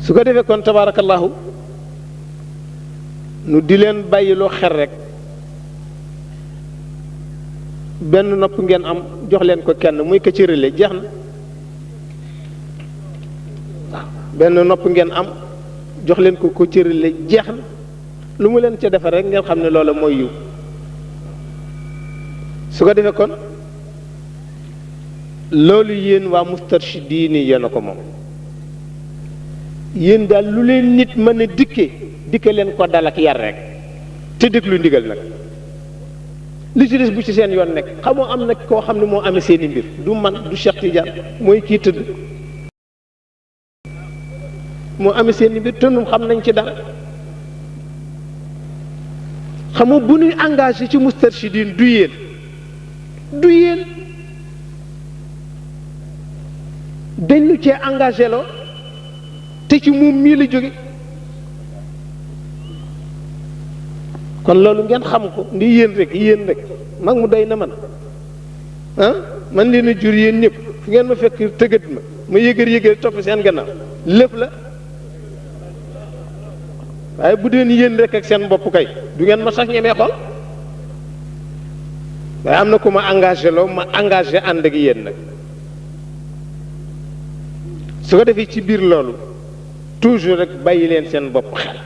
su ko defee kon tabarakallahu nu di leen bàyyiloo xel rek benn nopp ngeen am jox leen ko kenn muy ko ci relais jeex na waaw benn nopp ngeen am jox leen ko ci relais jeex na lu mu leen ca defar rek ngeen xam ne loola mooy yiw su ko defee kon loolu yéen waa Moustarchidine yéen a ko moom yéen daal lu leen nit mën a dikke leen ko dal ak yar rek te déglu ndigal nag li ci des bu ci seen yoon nekk xamoo am nag koo xam ne moo amee seeni mbir du man du Cheikh Tidiane mooy kii tëdd moo amee seeni mbir te ñun xam nañ ci dara xamoo bu ñuy engagé ci Moustarchidine du yéen dañ lu cee engagé loo te ci moom mii la jóge kon loolu ngeen xam ko ndi yéen rek mag mu doy na man man leen a jur yéen ñëpp fu ngeen ma fekk tëggat ma yëgër topp seen gannaaw lépp la waaye bu deen yéen rek ak seen bopp kay du ngeen ma sax ñemee xool waaye am na ku ma engagé loo ma engagé ànd ak yéen nag su ko defee ci biir loolu toujours rek bàyyi leen seen bopp xel